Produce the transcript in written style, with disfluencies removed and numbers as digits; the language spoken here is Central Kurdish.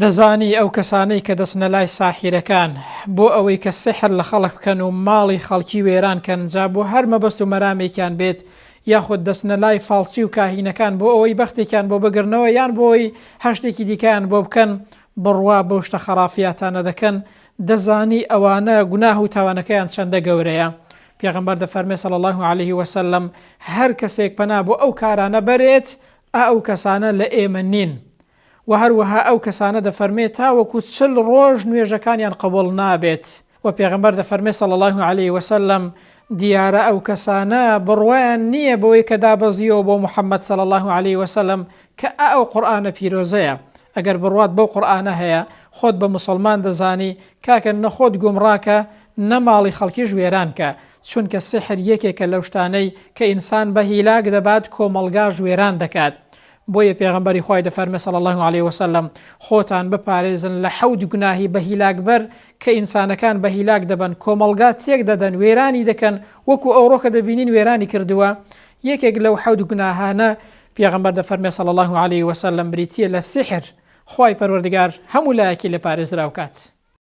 دەزانی ئەو کەسانەی کە دەچنە لای ساحیرەکان بۆ ئەوەی کە سیحر لە خەڵک بکەن و ماڵی خەڵکی وێران کەن جا بۆ هەر مەبەست و مەرامێکیان بێت یاخود دەچنە لای فاڵچی و کاهینەکان بۆ ئەوەی بەختێکیان بۆ بگرنەوە یان بۆ ئەوەی هەر شتێکی دیکەیان بۆ بکەن بڕوا بەو شتە خەڕافیاتانە دەکەن دەزانی ئەوانە گوناه و تاوانەکەیان چەندە گەورەیە پێغەمبەر دەفەرمێ صلی اللە علیه وسلم هەر کەسێک پەنا بۆ ئەو کارانە بەرێت ئا ئەو کەسانە لە ئێمە نین وە هەروەها ئەو کەسانە دەفەرمێ تاوەکو چل ڕۆژ نوێژەکانیان قبوڵ نابێت، وە پێغەمبەر دەفەرمێ صلی اللە علیە وسلم دیارە ئەو کەسانە بڕوایان نییە بەوەی کە دابەزیوە بۆ محمد صلی اللە علیە وسلم کە ئا ئەو قورئانە پیرۆزەیە، ئەگەر بڕوات بەو قورئانە هەیە خۆت بە موسڵمان دەزانی کاکە نە خۆت گومڕاکە نە ماڵی خەڵکیش وێران کە، چونکە سیحر یەکێکە لەو شتانەی کە ئینسان بە هیلاک دەبات کۆمەڵگاش وێران دەکات. بۆیە پێغەمبەری خوای دەفەرمێ صلی اللە علیە وسلم، خۆتان بپارێزن لە حەوت گوناهی بە هیلاک بەر کە ئینسانەکان بە هیلاک دەبەن کۆمەڵگا تێک دەدەن وێرانی دەکەن وەکو ئەوڕۆ کە دەبینین وێرانی کردووە یەکێک لەو حەوت گوناهانە پێغەمبەر دەفەرمێ صلی اللە علیە وسلم بریتیە لە سیحر خوای پەروەردگار هەموو لایەکی لێ پارێزراو کات.